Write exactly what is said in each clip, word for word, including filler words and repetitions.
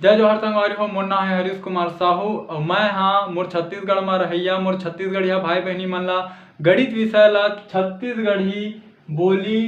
जय जोहार संगवारी हो, मोर नाम है हरीश कुमार साहू और मैं हाँ मोर छत्तीसगढ़ में रहैया, मोर छत्तीसगढ़िया भाई बहनी मन ला गणित विषय ला छत्तीसगढ़ी बोली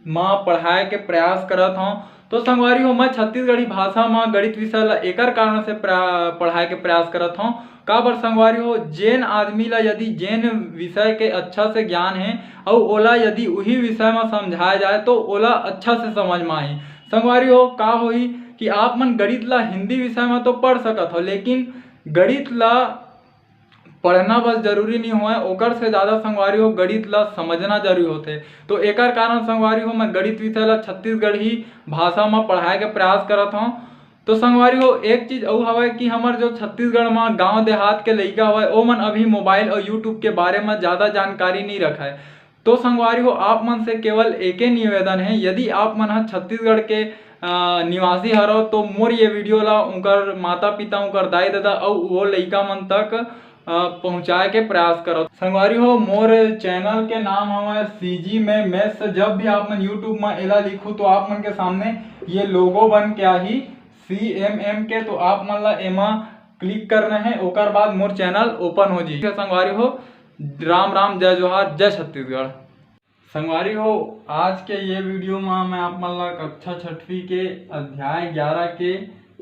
मा पढ़ाए के प्रयास करत हौं। तो संगवारी हो, मैं छत्तीसगढ़ी भाषा मा गणित विषय ला एकर कारण से प्रा-, पढ़ाए के प्रयास करत हौं। काबर संगवारी हो, जेन आदमी ला यदि जेन विषय के अच्छा से ज्ञान है और ओला यदि उही विषय मा समझाया जाए तो ओला अच्छा से समझ मा आही। संगवारी हो, का होही कि आप मन गणित ला हिंदी विषय मा तो पढ़ सकत हो, लेकिन गणित ला पढ़ना बस जरूरी नहीं होय, ओकर से ज़्यादा संगवारी हो गणित ला समझना जरूरी होथे। तो एकर कारण संगवारी हो मैं गणित विषय ला छत्तीसगढ़ी भाषा मा पढ़ाए के प्रयास करत हौं। तो संगवारी हो, एक चीज अउ हवय कि हमर जो छत्तीसगढ़ मा गांव देहात के लइका हवय, ओमन अभी मोबाइल और YouTube के बारे मा ज़्यादा जानकारी नहीं रखय। तो संगवारी हो, आप मन से केवल एके निवेदन है, यदि आप मन ह छत्तीसगढ़ के अ, निवासी हरव तो मोर ये वीडियो ला उनकर माता पिता, उनकर दाई ददा अउ वो लइका मन तक अ, पहुंचाए के प्रयास करव। संगवारी हो, मोर चैनल के नाम हवय सीजी में मैथ्स। जब भी आप मन YouTube में एला लिखू तो आप मन के सामने ये लोगो बन के आही सीएमएम के, तो आप मन ला एमा क्लिक करना है, ओकर बाद मोर चैनल ओपन हो जाही। संगवारी हो, राम राम, जय जोहार, जय छत्तीसगढ़। संगवारी हो, आज के ये वीडियो में मैं आप मन ला कक्षा छठवीं के अध्याय ग्यारह के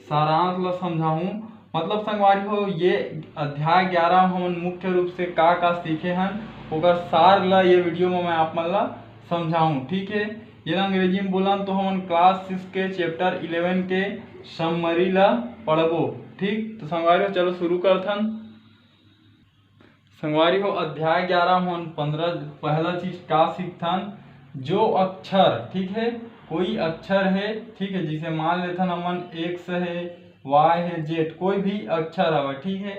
सारांश ला समझाहूँ। मतलब संगवारी हो, ये अध्याय ग्यारह में हमन मुख्य रूप से का का सीखे हन, ओकर सार ला ये वीडियो में मैं आप मन ला समझाहूँ, ठीक है। ये ला अंग्रेजी में बोलन तो हमन क्लास सिक्स के चैप्टर इलेवन के समरी ला पढ़बो, ठीक। तो संगवारी हो, चलो शुरू करथन। संगवारी हो, अध्याय ग्यारह में पंद्रह, पहला चीज का सीखथन, जो अक्षर, ठीक है, कोई अक्षर है, ठीक है, जिसे मान लेथन हमन एक्स है, वाई है, जेड, कोई भी अक्षर हवे, ठीक है।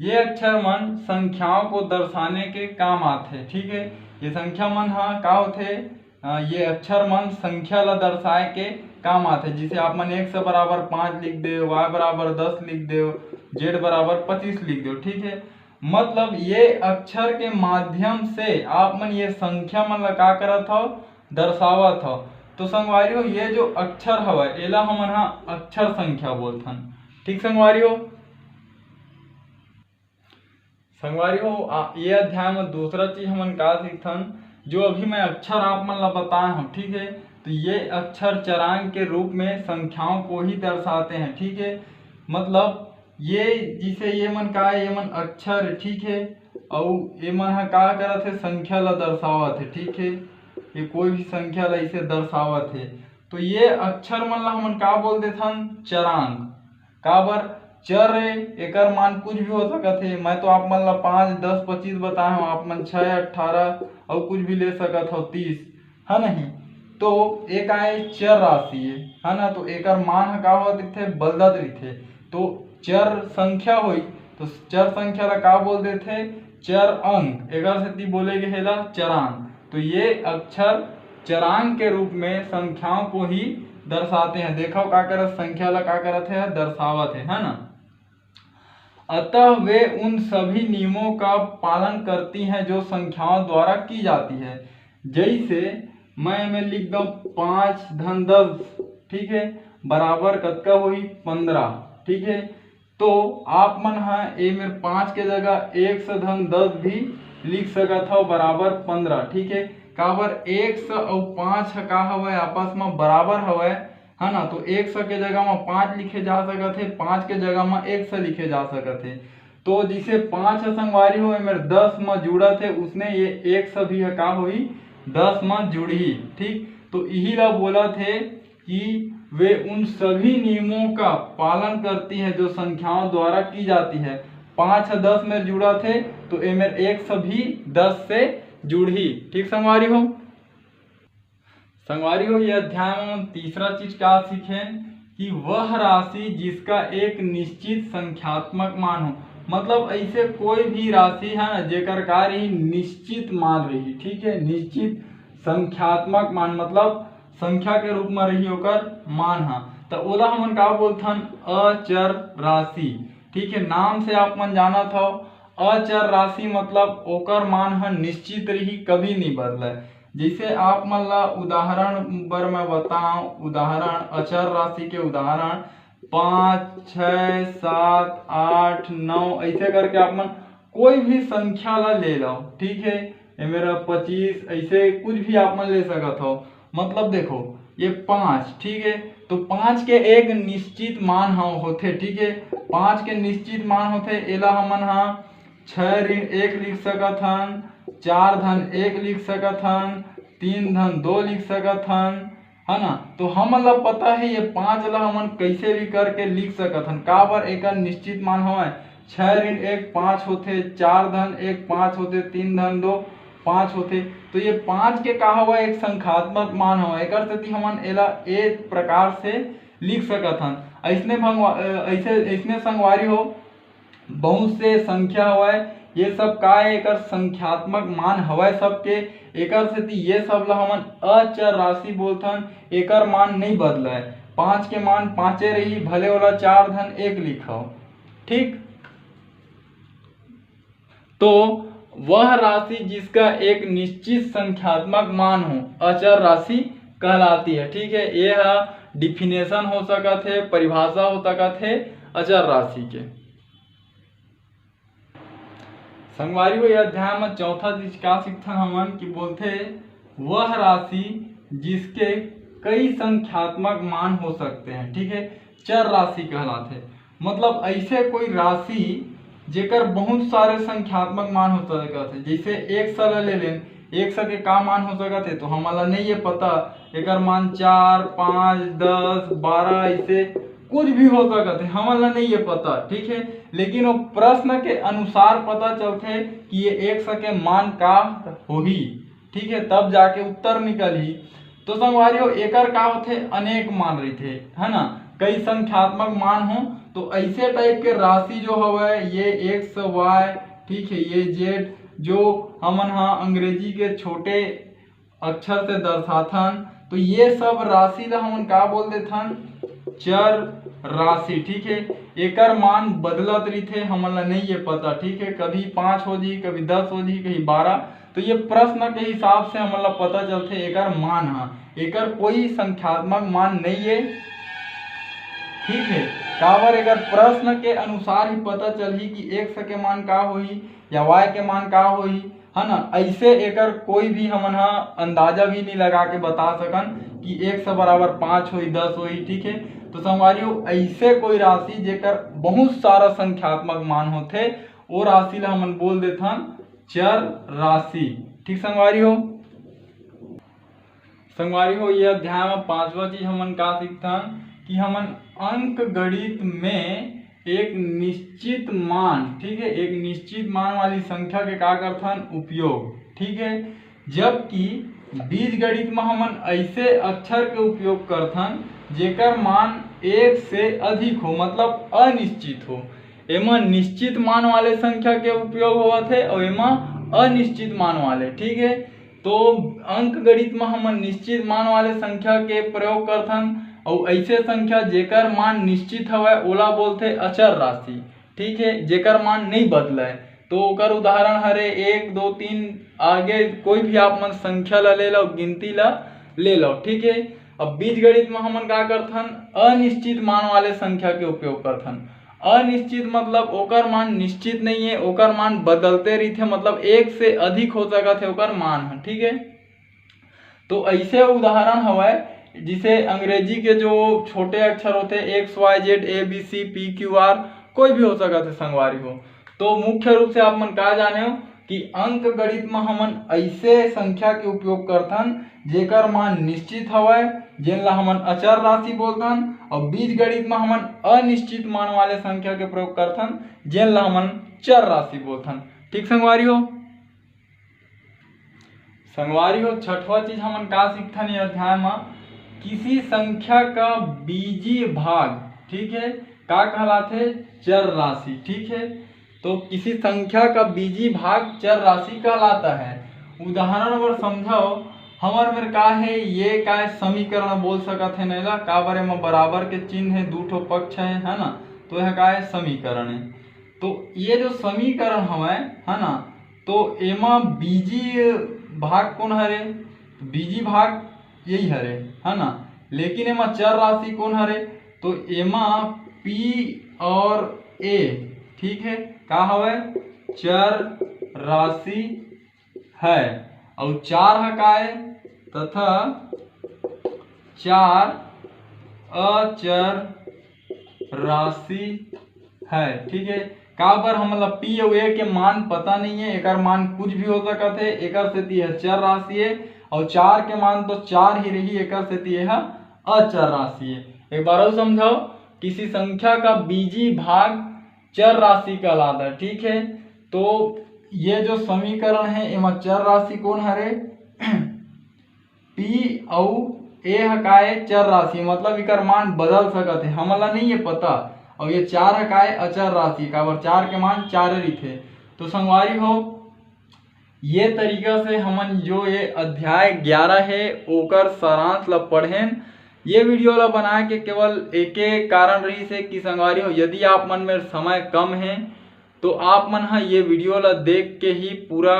ये अक्षर मन संख्याओं को दर्शाने के काम आथे, ठीक है। ये संख्या मन हा का होथे, अ, ये अक्षर मन संख्या ला दर्शाए के काम आथे। जैसे आप मन एक्स बराबर पाँच लिख देव, वाई बराबर दस लिख देव, जेड बराबर पच्चीस लिख देव, ठीक है। मतलब ये अक्षर के माध्यम से आप मन ये संख्या मन ला का करत हव, दर्शावत हव। तो संगवारी हो, ये जो अक्षर हवय, एला हमन हा अक्षर संख्या बोलथन, ठीक संगवारी हो। संगवारी हो, आ, ये अध्याय में दूसरा चीज हमन का सीखथन, जो अभी मैं अक्षर आप मन ला बताए हूँ, ठीक है। तो ये अक्षर चरांक के रूप में संख्याओं को ही दर्शाते हैं, ठीक है। मतलब ये, जिसे ये मन का है, ये मन अक्षर, ठीक है, अउ ये मन हा का करत है, संख्या ला दर्शावत है, ठीक है। ये कोई भी संख्या ला इसे दर्शावत है। तो ये अक्षर मन ला हमन का बोल देथन, चरांक। काबर, चर ए, एकर मान कुछ भी हो सकत हे। मैं तो आप मन ला पाँच, दस, पच्चीस बताए हूँ, आप मन छः, अट्ठारह अउ कुछ भी ले सकत हो, तीस, है नहीं? तो एक आए चर राशि है, है ना? तो एकर मान ह का होत रहिथे, बदलत रहिथे। तो चर संख्या होई, तो चर संख्या ला का बोल देथे, चर अंक। एकर सेती बोले गे हेला चरांक। तो ये अक्षर चरांक के रूप में संख्याओं को ही दर्शाते हैं। देखो का करत, संख्या ला का करत है, दर्शावत है, है ना? अतः वे उन सभी नियमों का पालन करती हैं जो संख्याओं द्वारा की जाती है। जैसे मैं एमे लिख दऊं, पाँच धन दस, ठीक है, बराबर कतका होही, पंद्रह, ठीक है। तो आप मन ह ए मेर पाँच के जगह एक्स धन दस भी लिख सकत हव, बराबर पंद्रह, ठीक है। काबर, एक्स अउ पाँच ह का हवय, आपस म बराबर हवय, है ना? तो एक्स के जगह म पाँच लिखे जा सकत हे, पाँच के जगह म एक्स लिखे जा सकत हे। तो जिसे पाँच ह संगवारी हो, ए मेर दस म जुड़त हे, उसने ये एक्स भी ह का होही, दस म जुड़ही, ठीक। तो इही ला बोलत हे कि वे उन सभी नियमों का पालन करती है जो संख्याओं द्वारा की जाती है। पाँच ह दस मेर जुड़त हे, तो ए मेर एक्स भी दस से जुड़ही, ठीक संगवारी हो। संगवारी हो, ये अध्याय में हम तीसरा चीज का सीखेन कि वह राशि जिसका एक निश्चित संख्यात्मक मान हो, मतलब ऐसे कोई भी राशि है ना, जेकर का रही, निश्चित मान रही, ठीक है, निश्चित संख्यात्मक मान, मतलब संख्या के रूप में रही ओकर मान ह, त ओला हमन का बोलथन, अचर राशि, ठीक है। नाम से आप मन जानत हव, अचर राशि मतलब ओकर मान ह निश्चित रही, कभी नहीं बदलय। जैसे आप मन ला उदाहरण बर मैं बताऊं, उदाहरण, अचर राशि के उदाहरण, पाँच, छः, सात, आठ, नौ, ऐसे करके आप मन कोई भी संख्या ला ले लो, ठीक है। ये मेरा पच्चीस, ऐसे कुछ भी आप मन ले सकत हो। मतलब देखो, ये पाँच, ठीक है, तो पाँच के एक निश्चित मान ह होथे, ठीक है। पाँच के निश्चित मान होथे, एला हमन ह छः ऋण एक लिख सकत हन, चार धन एक लिख सकत हन, तीन धन दो लिख सकत हन, है ना। तो हमन ला पता है ये पाँच ला हमन कैसे भी करके लिख सकत हन, काबर एकर निश्चित मान हवय। छः ऋण एक पाँच होथे, चार धन एक पाँच होथे, तीन धन दो पाँच होथे। तो ये पाँच के का हवय, एक संख्यात्मक मान हवय, एकर सेती हमन एला ए प्रकार से लिख सकत हन। ऐसने भंगवा-, अ, ऐसे, ऐसने संगवारी हो, बहुत से संख्या हवय, ये सब का ए? एकर संख्यात्मक मान हवय सबके, एकर सेती ये सब ला हमन अचर राशि बोलथन, एकर मान नइ बदलय। पाँच के मान पाँचे रही, भले ओला चार धन एक लिखव, ठीक। तो वह राशि जिसका एक निश्चित संख्यात्मक मान हो, अचर राशि कहलाती है, ठीक है। ये हा डिफिनेशन हो सकत है, परिभाषा हो सकत है अचर राशि के। संगवारी हो, ये अध्याय में चौथा चीज का सीखथन हमन कि बोलथे, वह राशि जिसके कई संख्यात्मक मान हो सकते हैं, ठीक है, चर राशि कहलाथे। मतलब ऐसे कोई राशि जेकर बहुत सारे संख्यात्मक मान हो सकत है, जैसे एक सौ ला ले लेन, एक सौ के का मान हो सकत है तो हमन ला नहीं ये पता, एकर मान चार, पाँच, दस, बारह, ऐसे कुछ भी हो सकत है, हमन ला नहीं ये पता, ठीक है। लेकिन वो प्रश्न के अनुसार पता चलथे कि ये एक सौ के मान का होही, ठीक है, तब जाके उत्तर निकलही। तो संगवारी हो, एकर का होथे, अनेक मान रहिथे, है ना, कई संख्यात्मक मान हो। तो ऐसे टाइप के राशि जो हवय, ये एक्स, वाई, ठीक है, ये जेड, जो हमन हा अंग्रेजी के छोटे अक्षर से दर्शाथन, तो ये सब राशि ला हमन का बोल देथन, चर राशि, ठीक है। एकर मान बदलत रहिथे, हमन ला नहीं ये पता, ठीक है, कभी पाँच हो जी, कभी दस हो जी, कभी बारह। तो ये प्रश्न के हिसाब से हमन ला पता चलथे एकर मान ह, एकर कोई संख्यात्मक मान नहीं है, ठीक है। काबर एकर प्रश्न के अनुसार ही पता चलही कि एक्स के मान का होही या वाई के मान का होही, है ना। ऐसे एकर कोई भी हमन ह अंदाजा भी नहीं लगा के बता सकन कि एक्स बराबर पाँच होही, दस होही, ठीक है। तो संगवारी हो, ऐसे कोई राशि जेकर बहुत सारा संख्यात्मक मान होथे, वो राशि ला हमन बोल देथन चर राशि, ठीक संगवारी हो। संगवारी हो, ये अध्याय में पांचवा चीज हमन का सीखथन कि हमन अंक गणित में एक निश्चित मान, ठीक है, एक निश्चित मान वाली संख्या के का करथन, उपयोग, ठीक है। जबकि बीज गणित में हमन ऐसे अक्षर के उपयोग करथन जेकर मान एक से अधिक हो, मतलब अनिश्चित हो। एमा निश्चित मान वाले संख्या के उपयोग होवत हे और एमा अनिश्चित मान वाले, ठीक है। तो अंक गणित में हमन निश्चित मान वाले संख्या के प्रयोग करथन, और ऐसे संख्या जेकर मान निश्चित हवय ओला बोलथे अचर राशि, ठीक है, जेकर मान नहीं बदलय। तो ओकर उदाहरण हरे एक, दो, तीन, आगे कोई भी आप मन संख्या ला ले लो, गिनती ला ले लो, ठीक है। अब बीज गणित में हमन का करथन, अनिश्चित मान वाले संख्या के उपयोग करथन। अनिश्चित मतलब ओकर मान निश्चित नहीं है, ओकर मान बदलते रहिथे, मतलब एक से अधिक हो सकत है ओकर मान ह, ठीक है। तो ऐसे उदाहरण हवय, जिसे अंग्रेजी के जो छोटे अक्षर होते, एक्स, वाई, जेड, ए, बी, सी, पी, क्यू, आर, कोई भी हो सकत है संगवारी हो। तो मुख्य रूप से आप मन का जाने हो कि अंक गणित में हमन ऐसे संख्या के उपयोग करथन जेकर मान निश्चित हवय, जेन ला हमन अचर राशि बोलथन, और बीज गणित में हमन अनिश्चित मान वाले संख्या के प्रयोग करथन, जेन ला हमन चर राशि बोलथन। ठीक संगवारी हो, संगवारी हो, छठवा चीज हमन का सीखथन ये अध्याय में, किसी संख्या का बीजी भाग, ठीक है, का कहलाथे? चर राशि, ठीक है। तो किसी संख्या का बीजी भाग चर राशि कहलाता है। उदाहरण बर समझो, हमर मेर का है, ये का है, समीकरण बोल सकत है नैला, काबर एमा बराबर के चिन्ह है, दू ठो पक्ष है, है ना, तो यह का है, समीकरण है। तो ये जो समीकरण हवय, है ना, तो एमा बीजी भाग कौन हरे? तो बीजी भाग यही हरे, है ना। लेकिन एमा चर राशि कौन हरे? तो एमा P और A, ठीक है, का हवय? चर राशि है। अउ चार ह काय? तथा चार अचर राशि है, ठीक है। काबर हमन ला P अउ A के मान पता नहीं है, एकर मान कुछ भी हो सकत है, एकर सेती यह चर राशि है। अउ चार के मान तो चार ही रही, एकर सेती यह अचर राशि है। एक बार अउ समझाओ, किसी संख्या का बीजी भाग चर राशि कहलाता है, ठीक है। तो ये जो समीकरण है, एमा चर राशि कौन हरे? P अउ A ह काय? चर राशि, मतलब एकर मान बदल सकत है, हमन ला नहीं ये पता। अउ ये चार ह काय? अचर राशि, काबर चार के मान चार रहिथे। तो संगवारी हो, ये तरीका से हमन जो ये अध्याय ग्यारह है, ओकर सारांश ला पढ़ेन। ये वीडियो ला बनाए के केवल एके कारण रहिस है कि संगवारी हो, यदि आप मन मेर समय कम है, तो आप मन ह ये वीडियो ला देख के ही पूरा,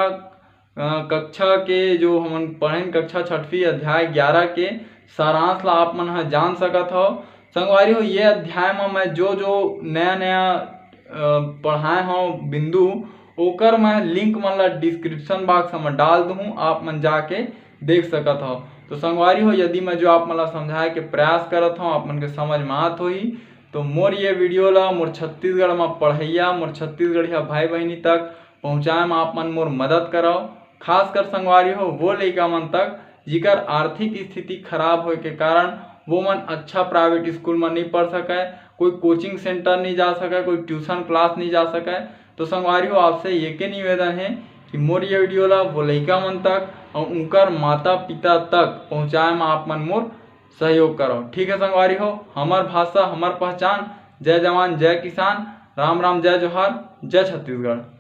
अ, कक्षा के जो हमन पढ़ेन, कक्षा छठवीं अध्याय ग्यारह के सारांश ला आप मन ह जान सकत हव। संगवारी हो, ये अध्याय म मैं जो जो नया नया, अ, पढ़ाए हव बिंदु, ओकर मैं लिंक मन ला डिस्क्रिप्शन बॉक्स म डाल दूहूँ, आप मन जाके देख सकत हव। तो संगवारी हो, यदि मैं जो आप मन ला समझाए के प्रयास करत हव, आप मन के समझ में आत होही, तो मोर ये वीडियो ला मोर छत्तीसगढ़ म पढ़इया, मोर छत्तीसगढ़िया भाई बहिनी तक पहुँचाए म आप मन मोर मदद करव। खासकर संगवारी हो, वो लइका मन तक जिकर आर्थिक स्थिति खराब होए के कारण वो मन अच्छा प्राइवेट स्कूल म नहीं पढ़ सकय, कोई कोचिंग सेंटर नहीं जा सकय, कोई ट्यूशन क्लास नहीं जा सकय। तो संगवारी हो, आपसे एके निवेदन है कि मोर ये वीडियो ला वो लइका मन तक अउ उनकर माता पिता तक पहुँचाए म आप मन मोर सहयोग करव। ठीक है संगवारी हो, हमर भाषा, हमर पहचान। जय जवान, जय किसान, राम राम, जय जोहार, जय छत्तीसगढ़।